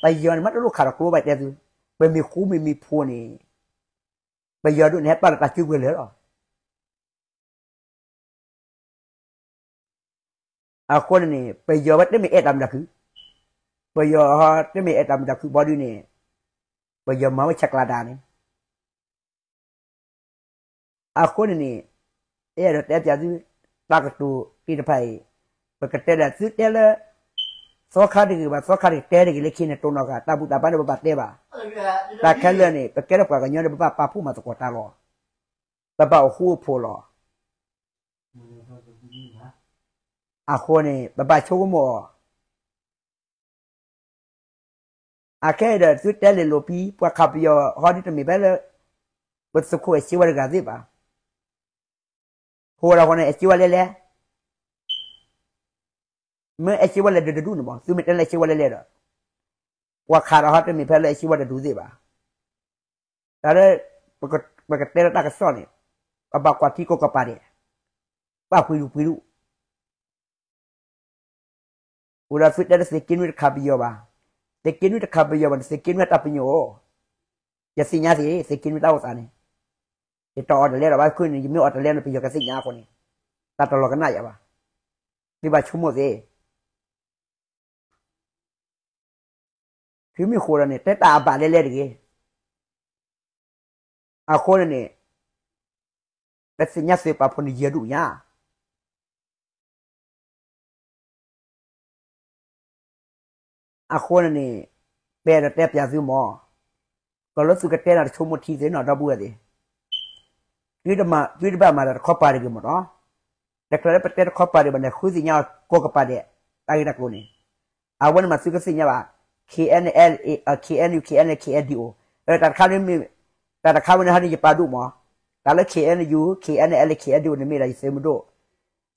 ပယီၤန့ၣ် မ့ၢ်တလိၣ်ခးဒီးကျိဘၣ်တဲသု, ပမ့ၢ်ဃူမ့ၢ်မ့ၢ်ဖိးန့ၣ် ပယီၤဒိၣ်န့ၣ် ဟဲပာ်လီၤတၢ်စုကဝဲၤလၢာ်လီၤ. အဃိန့ၣ်န့ၣ် ပယီၤဝဲတမ့ၢ်အဲၣ်တၢ်မုာ်တၢ်ခုၣ်, ပယီၤတမ့ၢ်အဲၣ်တၢ်မုာ်တၢ်ခုၣ်ဘီဒုန့ၣ် ပယီၤမၤဝဲဆဲးကျိးတၢ်န့ၣ် အဃိန့ၣ်န့ၣ် အဲၣ်ဒိးတဲပၠးသု တၢ်ကတိၤသ့ၣ်တဖၣ်အံၤ ပကတဲလၢသုတဲလၢ သီခါတဂ့ၤဘၣ် သီခါတဂ့ၤ တဲတဂ့ၤလၢခံန့ၣ် တိၢ်နီၣ်ဃာ် တၢ်ဘူၣ်တၢ်ဘါန့ၣ် ပဘၣ်တဲဘၣ်. တၢ်ခဲလၢာ်န့ၣ် ပကဲထီၣ်ပှၤကညီန့ၣ် ပဘၣ်ပာ်ဖှိၣ်မၤသကိးတၢ်လီၤ. ပဘၣ်အိၣ်ဃူအိၣ်ဖိးလီၤ. အဃိန့ၣ် ပဘၣ်ဆိကမိၣ်အီၤ အခဲအံၤဒီး သုတဲလံာ်လိာ်ပံ ပှၤခးပယီၤဟီဒ်တမ့ၢ်ဖဲလၢ ပသုးခိၣ်အဲၣ်စ့ဝါတဂၤသ့ဘၣ်. ဟိဒီးဃိန့ၣ် အဲၣ်စ့ဝါလဲၤလဲၤ, မ့ၢ်အဲၣ်စ့ဝါလဲၤဒုးတဒူၣ်န့ၣ်မး သုမ့ၢ်တဲလၢအဲၣ်စ့ဝါလဲၤလဲၤဒီး ပှၤခးဒီးဟီတမ့ၢ်ဖဲလၢအဲၣ်စ့ဝါတဒူၣ်သ့ဘၣ်. တၢ်လၢ ပကတဲလၢတၢ်ကစီၣ်န့ၣ် ပဘၣ်ကွၢ်ထံကိးကပၤဒဲး, ပာ်ပှ့ၤဒူၣ်ပှ့ၤဒူၣ် အိၣ်ဒီးသုတဲလၢသုးက့နွံတခးပယီၤဘၣ်, သုးက့နွံတခးပယီၤဘၣ်န့ၣ် သုးက့နွံတၢ်ပညိၣ်အိၣ်, ယသ့ၣ်ညါသ့ၣ် သုးက့နွံတၢ်အိၣ်သးန့ၣ်, ယတအီၣ်တလဲဒီးဘၣ်ခုန့ၣ် ယမ့ၢ်အီၣ်တလဲန့ၣ် ပယီၤကသ့ၣ်ညါအဃိန့ၣ်, တၢ်တလီၤကနၣ်ယၤဘၣ်, သုဘၣ်ဆိကမိၣ်သ့ သုမ့ၢ်ဃိဒီးန့ၣ် တဲတၢ်အဘၣ်လဲၤလဲၤတဂ့ၤ. အဃိန့ၣ်န့ၣ် ပသ့ၣ်ညါသုးပာ်ဖှိၣ်န့ၣ်ယဲၢ်ဒူၣ်ညါ. အဃိန့ၣ်န့ၣ် ပအဲၣ်ဒိးတဲပၠးသုမး, ကီးလၢသုကတဲနၤတဆိကမိၣ်ထံသ့နီၤ ဒီပုၢ်ဝဲၢ်သ့ၣ်, သုတဘၣ်မၤဒီးတခီပၤတဂ့ၤမးနီၤ. တချုးလၢပတဲတခီပၤတဂ့ၤဘၣ်န့ၣ် ဃုသ့ၣ်ညါအီၤကိးကပၤဒဲး, တၢ်ဂ့ၢ်တၢ်ကျိၤန့ၣ်, အဝဲန့ၣ်မးသုကသ့ၣ်ညါဘၣ်, K N L A, K N U, K N L A, K N D O, တၢ်တခါန့ၣ်မ့ၢ်, တၢ်တခါဝဲန့ၣ်ဟီန့ၣ်ယပာ်ဒိၣ်မး, တၢ်လၢ K N U, K N L A, K N D O န့ၣ်မ့ၢ်ဒၣ်ယသုးမုၢ်ဒိၣ်,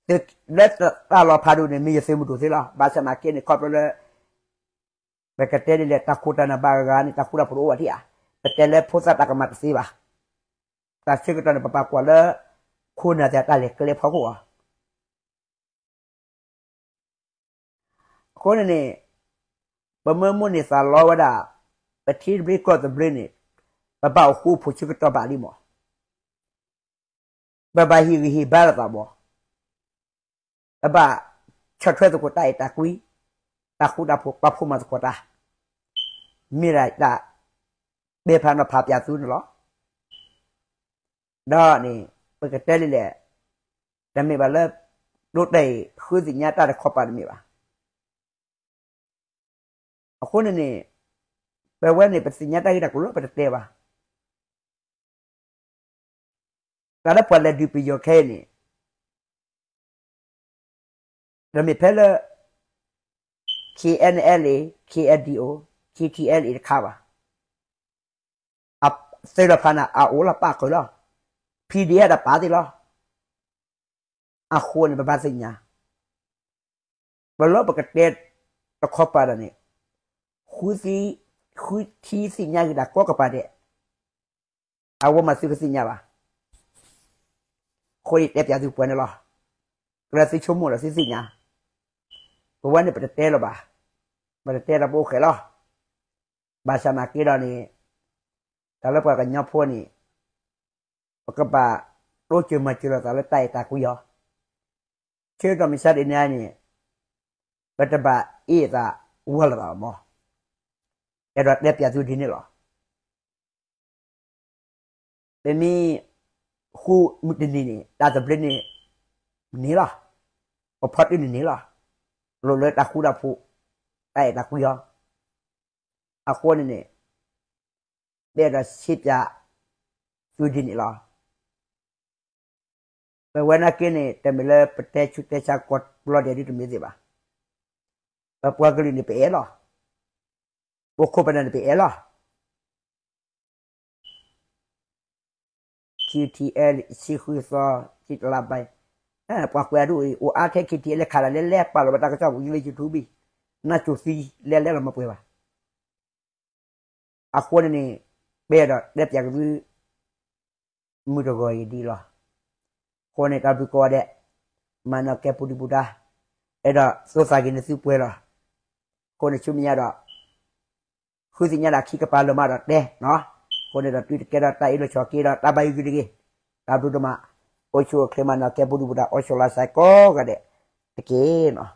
လၢတၢ်လီၤဖးဒိၣ်န့ၣ် မ့ၢ်ယသုးမုၢ်ဒိၣ်သ့လီၤ. ဘၣ်ဆၣ်သနာ်က့န့ၣ် ခီဖျိလၢ ပကတဲဒ်လဲၣ် တၢ်ခိၣ်တၢ်နၢ်ဘၣ်ဂၤန့ၣ် တၢ်ဃူတၢ်ဖိးတအိၣ်ဘၣ်ထံၣ်ဧါ, ပတဲလၢဖိသၣ်တၢ်ကမၣ်တသ့ဘၣ်. တၢ်ဆၢကတီၢ်န့ၣ် ပပာ်ကွၢ်လၢ ခိၣ်နၢ်သ့ၣ်တၢ်လဲၤကျဲဖီခိၣ်ဧါ. အဃိန့ၣ်န့ၣ် ပမ့ၢ်မိၣ်န့ၢ်သးလီဝဲဒၣ် ပထံသဘျ့ကီၢ်သဘျ့န့ၣ် ပဘၣ်အိၣ်ဃူအိၣ်ဖိးဆၢကတီၢ်ဘၣ်လံမး. ပဘၣ်ဟ့ၣ်ဂံၢ်ဟ့ၣ်ဘါလိာ်သးမး. ပဘၣ်ဆီၣ်ထွဲသကိးတၢ်အဲၣ်တၢ်ကွံ, တၢ်ဃူတၢ်ဖိး ပာ်ဖှိၣ်မၤသကိးတၢ်, မ့ၢ်ဒၣ်တၢ် ဘဲဖးနီၤဖးပၠးသုန့ၣ်လီၤ. ဒီးန့ၣ် ပကတဲဒ်လဲၣ်, တမ့ၢ်ဘၣ်လၢ ဒိတဲာ်အံၤ ဃုသ့ၣ်ညါတၢ်တခီပၤတမ့ၢ်ဘၣ်. အဃိန့ၣ်န့ၣ် ပဝဲန့ၣ် ပသ့ၣ်ညါတၢ်ဂ့ၢ်တၢ်ကျိၤလၢပတတဲဘၣ်. တၢ်လၢပှၤလဲၤဒုးပယီၤခဲအံၤန့ၣ် တမ့ၢ်ဖဲလၢ K N L A, K N D O, K T L A တခါဘၣ်. အသုးလီၤဖးန့ၣ် အအိၣ်လီၤပာ်ဃုာ်လီၤ. P D F ဒီးပာ်သ့လီၤ. အဃိန့ၣ် ပဘၣ်သ့ၣ်ညါ ပလီၢ်ပကတဲတခီပၤဒီးန့ၣ် ဃုသံ, ဃုထံသ့ၣ်ညါက့ၤတၢ်ကိးကပၤဒဲး, အဝဲမၤသုကသ့ၣ်ညါဘၣ်. အဃိယတဲပၠးသုပှဲၤန့ၣ်လီၤ. ကြၢးသုဆိကမိၣ်ဒီးသုသ့ၣ်ညါ, ပဝဲန့ၣ်ပတတဲလၢၤဘၣ်, ပတတဲဒီးပအိၣ်ဃဲးလီၤ. ဘၣ်ဆၣ်သနာ်က့ဒီးန့ၣ် တၢ်လၢပှၤကညီဖိန့ၣ် ပကဘၣ်တိစၢၤမၤစၢၤလိာ်သးလၢတၢ်အဲၣ်တၢ်ကွံအီၤ, ဆၢကတီၢ်မုၢ်ဆါဒ်န့ၣ်န့ၣ် ပတဘၣ်အ့ၣ်အသးဝီလိာ်သးဘၣ်မး. အဲၣ်ဒိးတဲပၠးသုဒ်န့ၣ်လီၤ. ပမ့ၢ်ဃူမုၢ်တနံၤန့ၣ် တၢ်သဘျ့န့ၣ်န့ၣ်လီၤ. ပဖီတၢၣ်န့ၣ်န့ၣ်လီၤ. လိၣ်လၢတၢ်ဃူတၢ်ဖိး, တၢ်အဲၣ်တၢ်ကွံအီၤ. အဃိန့ၣ်န့ၣ် ပအဲၣ်ဒိးစံးပၠးသုဒ်န့ၣ်လီၤ. ပဝဲနာ်က့န့ၣ် တမ့ၢ်လၢပတဲဆူးတဲဆါကိးဘျီဒဲးဒ်တမ့ၢ်သ့ၣ်ဘၣ်. ပပှၤကလုာ်န့ၣ်ပအဲၣ်လီၤ. ပအိၣ်ခိးပနၢ်န့ၣ်ပအဲၣ်လီၤ. K T L ဆံဃုသီ, ဆံတလါဘၣ်, ပှၤကွဲးဒိၣ်အံၤ အိၣ်အါထဲ K T L လဲၤခးလီၤလဲၤလဲၤ ပာ်လီၤဝဲတၢ်ကစီၣ်ပူၤလၢ YouTube အံၤ, နၢ်စိၤသံလဲၤလဲၤလီၤမၤပှဲၤဘၣ်. အဃိန့ၣ်န့ၣ် ပအဲၣ်ဒိးတဲပၠးက့ၤသု မုၢ်တဂီၤအံၤဒ်လီၤ. အဃိန့ၣ် တၢ်ဘျုးကိးဂၤဒဲး, မၤနီၣ်ကဲပူၤဒံးပူၤဒါ, အဲၣ်ဒိးသိသးက့ၤန့ၢ်သုပှဲၤလီၤ. အဃိန့ၣ်ဆူမဲာ်ညါဒီး ဃုသ့ၣ်ညါဒၣ်ခံကပၤလၢာ်မးဒီးတဲနီၤ. အဃိန့ၣ်ဒီးတုၤတကဲထီၣ်တၢ်အ့ၣ်လိာ်ဆိးက့ဒီးတၢ်ဘၣ်ယုၢ်က့ၤတဂ့ၤ, တၢ်ဘျုးဒိၣ်မး, အိၣ်ဆူၣ်အိၣ်ချ့မၤနီၣ်ကဲပူၤဒံးပူၤဒါ အိၣ်ဆိးလီၤစဲကိးဂၤဒဲးတက့ၢ်နီၤ.